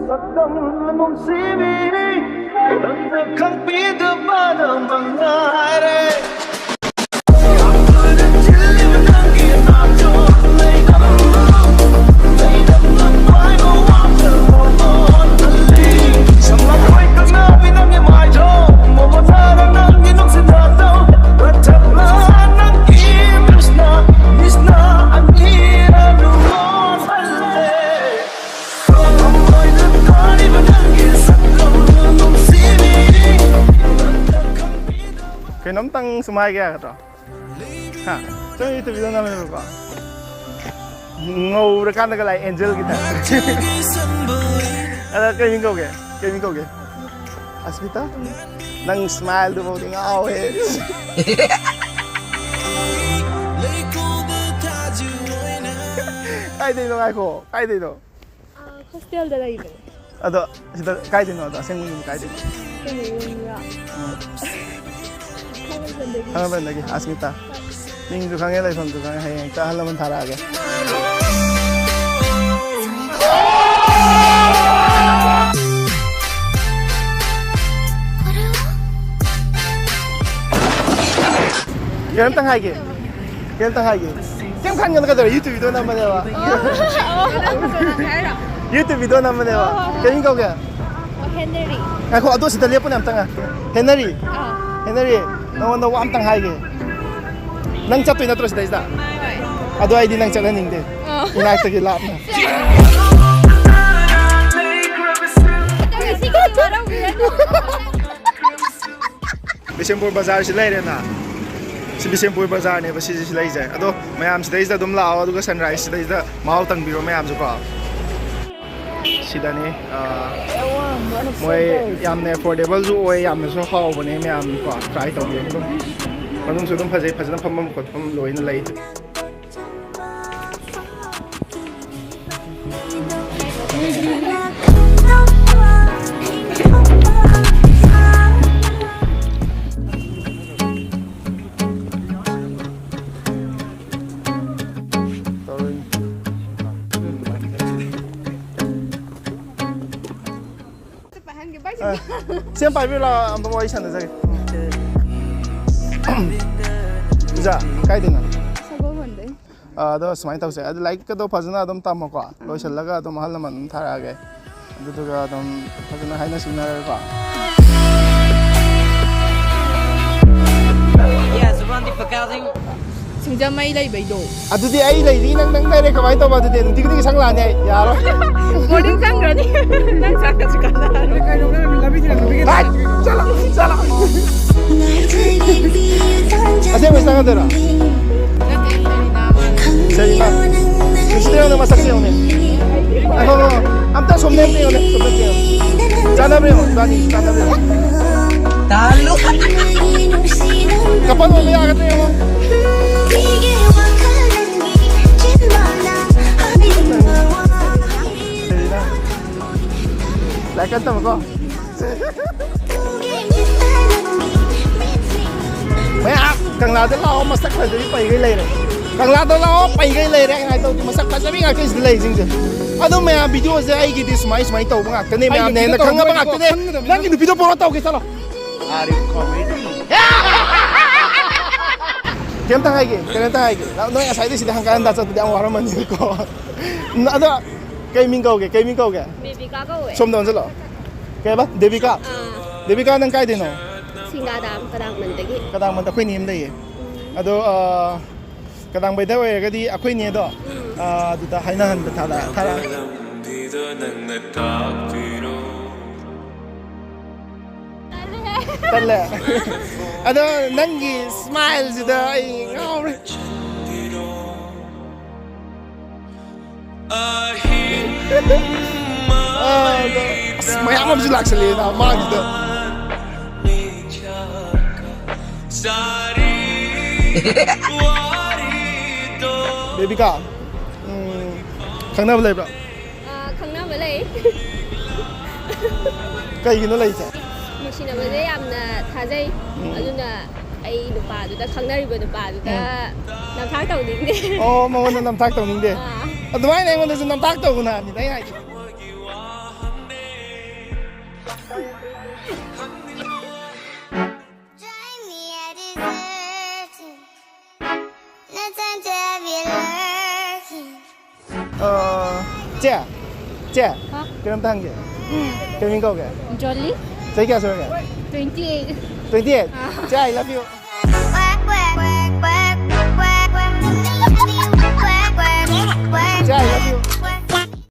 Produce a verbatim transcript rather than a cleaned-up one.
ꯃꯇꯝ ꯅꯨꯡꯁꯤꯕꯤꯔꯤ, ꯅꯪꯅ ꯈꯪꯕꯤꯗꯕꯅ ꯃꯉꯥꯏꯔꯦ꯫ ꯀꯩꯅꯣꯝꯇꯪ ꯁꯨꯝ ꯍꯥꯏꯒꯦ ꯌꯥꯒꯗ꯭ꯔꯣ? ꯍꯥ? ꯆꯪ YouTube video ꯅꯝꯃꯦꯕꯀꯣ꯫ ꯉꯧꯔꯀꯥꯟꯗꯒ ꯂꯥꯛꯑꯦ ꯑꯦꯟꯖꯦꯜꯒꯤ type꯫ ꯑꯗ ꯀꯩ ꯃꯤꯡ ꯀꯧꯒꯦ? ꯀꯩ ꯃꯤꯡ ꯀꯧꯒꯦ? ꯑꯁꯃꯤꯇꯥ? ꯅꯪ smile ꯗꯨꯐꯥꯎꯗꯤ ꯉꯥꯎꯋꯦ꯫ ꯀꯥꯏꯗꯩꯅꯣ? ꯉꯥꯏꯈꯣ, ꯀꯥꯏꯗꯩꯅꯣ? ꯍꯣꯁꯇꯦꯜꯗ ꯂꯩꯕꯅꯦ꯫ ꯑꯗꯣ ꯁꯤꯗ ꯀꯥꯏꯗꯩꯅꯣ? ꯑꯗꯣ ꯑꯁꯦꯡꯕ ꯌꯨꯝ ꯀꯥꯏꯗꯩꯅꯣ? ꯑꯁꯦꯡꯕ ꯌꯨꯝꯔꯣ? ꯎꯝ꯫ ꯈꯥꯡꯉꯕꯣꯛꯇꯒꯤ꯫ ꯈꯥꯡꯉꯕꯣꯛꯇꯒꯤ꯫ ꯑꯁꯃꯤꯇꯥ꯫ ꯃꯤꯡꯁꯨ ꯈꯪꯉꯦ, ꯂꯩꯐꯝꯁꯨ ꯈꯪꯉꯦ, ꯍꯌꯦꯡ ꯍꯦꯛꯇ ꯑꯍꯜ ꯂꯃꯟ ꯊꯥꯔꯛꯑꯒꯦ꯫ ꯀꯩꯅꯣꯝꯇꯪ ꯍꯥꯏꯒꯦ꯫ ꯀꯩꯝꯇ ꯍꯥꯏꯒꯦ꯫ ꯀꯩꯝ ꯈꯟꯒꯅꯨ, ꯀꯩꯗꯧꯔꯦ? YouTube video ꯅꯝꯕꯅꯦꯕ꯫ ꯑꯣ, ꯑꯣ, ꯍꯥꯏꯔꯣ꯫ YouTube video ꯅꯝꯕꯅꯦꯕ꯫ ꯑꯣ, ꯍꯣꯏ, ꯀꯩ ꯍꯣꯏ꯫ ꯃꯤꯡ ꯀꯧꯒꯦ? ꯑꯣ, ꯍꯦꯅꯔꯤ꯫ ꯉꯥꯏꯈꯣ, ꯑꯗꯣ ꯁꯤꯗ ꯂꯦꯞꯄꯨꯅꯦ ꯑꯝꯇꯪ꯫ ꯍꯦꯅꯔꯤ꯫ ꯑꯥ꯫ ꯍꯦꯅꯔꯤ, ꯅꯉꯣꯟꯗ ꯋꯥ ꯑꯝꯇꯪ ꯍꯥꯏꯒꯦ꯫ ꯅꯪ ꯆꯠꯇꯣꯏ ꯅꯠꯇ꯭ꯔꯣ ꯁꯤꯗꯩꯁꯤꯗ? ꯍꯣꯏ꯫ ꯑꯗꯣ ꯑꯩꯗꯤ ꯅꯪ ꯆꯠꯍꯟꯅꯤꯡꯗꯦ꯫ ꯑꯣ꯫ ꯏꯅꯥꯛꯇꯒꯤ ꯂꯥꯞꯅ꯫ ꯑꯗꯨꯒ ꯁꯤꯒꯤ ꯋꯥꯔꯧꯕꯤꯔꯅꯨ꯫ ꯕꯤꯁꯦꯝꯄꯨꯔ ꯕꯖꯥꯔꯁꯤ ꯂꯩꯔꯦꯅ꯫ ꯁꯤ ꯕꯤꯁꯦꯝꯄꯨꯔ ꯕꯖꯥꯔꯅꯦꯕ ꯁꯤꯁꯤ ꯂꯩꯁꯦ꯫ ꯑꯗꯣ ꯃꯌꯥꯝ ꯁꯤꯗꯩꯁꯤꯗ ꯑꯗꯨꯝ ꯂꯥꯛꯑꯣ, ꯑꯗꯨꯒ sunrise ꯁꯤꯗꯩꯁꯤꯗ ꯃꯍꯥꯎ ꯇꯪꯕꯤꯔꯣ ꯃꯌꯥꯝꯁꯨꯀꯣ꯫ ꯁꯤꯗꯅꯤ, ꯑ, ꯃꯣꯏ ꯌꯥꯝꯅ affordable ꯁꯨ ꯑꯣꯏ, ꯌꯥꯝꯅꯁꯨ ꯍꯥꯎꯕꯅꯦ꯫ ꯃꯌꯥꯝꯀꯣ try ꯇꯧꯕꯤꯌꯨ꯫ ꯑꯗꯨꯝ ꯃꯅꯨꯡꯁꯨ ꯑꯗꯨꯝ ꯐꯖꯩ, ꯐꯖꯅ ꯐꯝꯐꯝ ꯈꯣꯠꯐꯝ ꯂꯣꯏꯅ ꯂꯩ꯫ ꯑ, ꯁꯤ ꯑꯃ ꯄꯥꯏꯕꯤꯔꯣ, ꯂꯥꯛꯑꯣ, ꯑꯝꯇ ꯋꯥꯔꯤ ꯁꯥꯟꯅꯖꯒꯦ꯫ ꯄꯨꯖꯥ, ꯀꯥꯏꯗꯩꯅꯣ? ꯁꯒꯣꯜꯕꯟꯗꯩ꯫ ꯑ, ꯑꯗꯣ ꯁꯨꯃꯥꯏꯅ ꯇꯧꯁꯦ, ꯑꯗꯨ ꯂꯥꯏꯔꯤꯛꯀꯗꯣ ꯐꯖꯅ ꯑꯗꯨꯝ ꯇꯝꯃꯣꯀꯣ꯫ ꯂꯣꯏꯁꯤꯜꯂꯒ ꯑꯗꯨꯝ ꯑꯍꯜ ꯂꯃꯟ ꯑꯗꯨꯝ ꯊꯥꯔꯛꯑꯒꯦ꯫ ꯑꯗꯨꯗꯨꯒ ꯑꯗꯨꯝ ꯐꯖꯅ ꯍꯥꯏꯅ ꯁꯤꯡꯅꯔꯒꯀꯣ꯫ ꯁꯤꯡꯖꯃꯩ ꯂꯩꯕꯩꯗꯣ꯫ ꯑꯗꯨꯗꯤ ꯑꯩ ꯂꯩꯔꯤ, ꯅꯪ, ꯅꯪ ꯂꯩꯔꯦ, ꯀꯃꯥꯏꯅ ꯇꯧꯕ? ꯑꯗꯨꯗꯤ ꯅꯨꯡꯇꯤ ꯈꯨꯗꯤꯡꯒꯤ ꯁꯪ ꯂꯥꯛꯑꯅꯤ ꯑꯩ, ꯌꯥꯔꯣꯏ꯫ ꯕꯣꯔꯗꯤꯡ ꯆꯪꯈ꯭ꯔꯅꯤ꯫ ꯅꯪ ꯆꯥꯛꯀꯁꯨ ꯀꯥꯟꯅꯔꯣꯏ꯫ ꯍꯥꯏ, ꯆꯠꯂꯣ, ꯆꯠꯂꯣ꯫ ꯑꯁꯦꯡꯕ ꯆꯪꯒꯗꯣꯏꯔꯣ? ꯁꯦꯔꯤꯅꯥ, ꯀ꯭ꯔꯤꯁꯇꯤꯌꯥꯅꯣ ꯃꯁꯛꯁꯦ ꯌꯦꯡꯉꯨꯅꯦ꯫ ꯉꯥꯏꯈꯣ, ꯉꯥꯏꯈꯣ꯫ ꯑꯝꯇ ꯁꯣꯝꯗ ꯑꯝꯇ ꯌꯦꯡꯉꯨꯅꯦ, ꯁꯣꯝꯗ ꯑꯝꯇ ꯌꯦꯡꯉꯨ꯫ ꯆꯥꯟꯅꯕ꯭ꯔꯥ ꯌꯦꯡꯉꯣ, ꯏꯕꯥꯅꯤ ꯆꯥꯟꯅꯕ꯭ꯔꯥ ꯌꯦꯡꯉꯣ꯫ ꯇꯥꯍꯜꯂꯨ꯫ ꯀꯄꯜ ꯑꯣꯏꯕ ꯌꯥꯒꯗ꯭ꯔꯥ ꯌꯦꯡꯉꯣ꯫ ꯁꯦꯔꯤꯅꯥ, ꯂꯥꯏꯛ ꯀꯟꯅ ꯇꯝꯃꯨꯀꯣ꯫ ꯃꯌꯥꯝ ꯀꯪꯂꯥꯗ ꯂꯥꯛꯑꯣ, ꯃꯁꯛ ꯐꯖꯕꯤ ꯄꯩꯒꯩ ꯂꯩꯔꯦ꯫ ꯀꯪꯂꯥꯗ ꯂꯥꯛꯑꯣ, ꯄꯩꯒꯩ ꯂꯩꯔꯦ꯫ ꯑꯩꯅ ꯍꯥꯏꯗꯧꯗꯤ ꯃꯁꯛ ꯐꯖꯕꯤ ꯉꯥꯛꯇꯅꯤ ꯁꯤꯗ ꯂꯩꯔꯤꯁꯤꯡꯁꯦ꯫ ꯑꯗꯣ ꯃꯌꯥꯝ, ꯚꯤꯗꯤꯑꯣꯁꯦ ꯑꯩꯒꯤꯗꯤ ꯁꯨꯃꯥꯏ ꯁꯨꯃꯥꯏ ꯇꯧꯕ ꯉꯥꯛꯇꯅꯦ, ꯑꯩ ꯃꯌꯥꯝꯅ ꯅꯨꯄꯤꯗꯣ ꯍꯦꯟꯅ ꯈꯪꯉꯕ ꯇꯧꯍꯟꯗꯣꯏꯅꯤꯀꯣ, ꯉꯥꯛꯇꯅꯦ꯫ ꯈꯪꯒꯗꯕꯅꯤ꯫ ꯅꯪꯒꯤ ꯅꯨꯄꯤꯗꯣ ꯄꯨꯔꯛꯑꯣ, ꯇꯧꯒꯦ, ꯆꯠꯂꯣ꯫ Are you comedy? ꯀꯩꯝꯇ ꯍꯥꯏꯒꯦ, ꯀꯩꯝꯇ ꯍꯥꯏꯒꯦ꯫ ꯅꯣꯏ ꯉꯁꯥꯏꯗꯩ ꯁꯤꯗ ꯍꯪꯀꯠ ꯍꯟꯗ ꯆꯠꯄꯗꯤ ꯌꯥꯝ ꯋꯥꯔꯝꯃꯅꯤꯀꯣ꯫ ꯑꯗꯣ ꯀꯩ ꯃꯤꯡ ꯀꯧꯒꯦ? ꯀꯩ ꯃꯤꯡ ꯀꯧꯒꯦ? ꯗꯦꯕꯤꯀꯥ ꯀꯧꯋꯦ꯫ ꯁꯣꯝꯗ ꯑꯣꯟꯁꯤꯜꯂꯛꯑꯣ꯫ ꯀꯩ ꯍꯥꯏꯕ? ꯗꯦꯕꯤꯀꯥ? ꯑꯥ꯫ ꯗꯦꯕꯤꯀꯥ, ꯅꯪ ꯀꯥꯏꯗꯩꯅꯣ? ꯁꯤꯡꯗꯥꯗꯥꯝ, ꯀꯗꯥꯝꯃꯟꯗꯒꯤ꯫ ꯀꯗꯥꯝꯃꯟꯗ ꯑꯩꯈꯣꯏ ꯅꯦ ꯑꯃ ꯂꯩꯌꯦ꯫ ꯎꯝ꯫ ꯑꯗꯣ, ꯑꯥ, ꯀꯗꯥꯝꯕꯩꯗ ꯑꯣꯏꯔꯒꯗꯤ ꯑꯩꯈꯣꯏ ꯅꯦꯗꯣ, ꯎꯝ꯫ ꯑꯥ, ꯑꯗꯨꯗ ꯍꯥꯏꯅꯍꯟꯕ ꯊꯥꯔꯛ-, ꯊꯥꯔꯛꯑꯒꯦ꯫ ꯇꯜꯂꯦ꯫ ꯑꯗꯣ ꯅꯪꯒꯤ smile ꯁꯤꯗ ꯑꯩ ꯉꯥꯎꯔꯦ꯫ ꯑꯥ, ꯑꯗꯣ, ꯑꯁ, ꯃꯌꯥꯝ ꯑꯃꯁꯨ ꯂꯥꯛꯁꯜꯂꯛꯑꯦ ꯅꯥꯕ ꯃꯥꯒꯤꯗ꯫ ꯕꯦꯕꯤꯀꯥ, ꯎꯝ, ꯈꯪꯅꯕ ꯂꯩꯕ꯭ꯔꯥ? ꯑꯥ, ꯈꯪꯅꯕ ꯂꯩ꯫ ꯀꯩꯒꯤꯅꯣ ꯂꯩꯁꯦ? ꯅꯨꯡꯁꯤꯅꯕꯁꯦ ꯌꯥꯝꯅ ꯊꯥꯖꯩ꯫ ꯎꯝ꯫ ꯑꯗꯨꯅ ꯑꯩ ꯅꯨꯄꯥꯗꯨꯗ, ꯈꯪꯅꯔꯤꯕ ꯅꯨꯄꯥꯗꯨꯗ ꯎꯝ꯫ ꯅꯝꯊꯥꯛ ꯇꯧꯅꯤꯡꯗꯦ꯫ ꯑꯣ, ꯃꯉꯣꯟꯗ ꯅꯝꯊꯥꯛ ꯇꯧꯅꯤꯡꯗꯦ꯫ ꯑꯥ꯫ ꯑꯗꯨꯃꯥꯏꯅ ꯑꯩꯉꯣꯟꯗꯁꯨ ꯅꯝꯊꯥꯛ ꯇꯧꯒꯅꯨ ꯍꯥꯏꯕꯅꯤꯗ ꯑꯩ ꯍꯥꯏꯁꯦ꯫ Drive me a desertion. No time to have you lurking. ꯑ, ꯆꯦ, ꯆꯦ, ꯍꯥ? ꯀꯩꯅꯣꯝꯇ ꯍꯪꯒꯦ꯫ ꯎꯝ꯫ ꯀꯩ ꯃꯤꯡ ꯀꯧꯒꯦ? ꯖꯣꯂꯤ꯫ ꯆꯍꯤ ꯀꯌꯥ ꯁꯨꯔꯒꯦ? Twenty eight꯫ Twenty eight? ꯑꯥ꯫ ꯆꯦ, I love you꯫ ꯆꯦ, I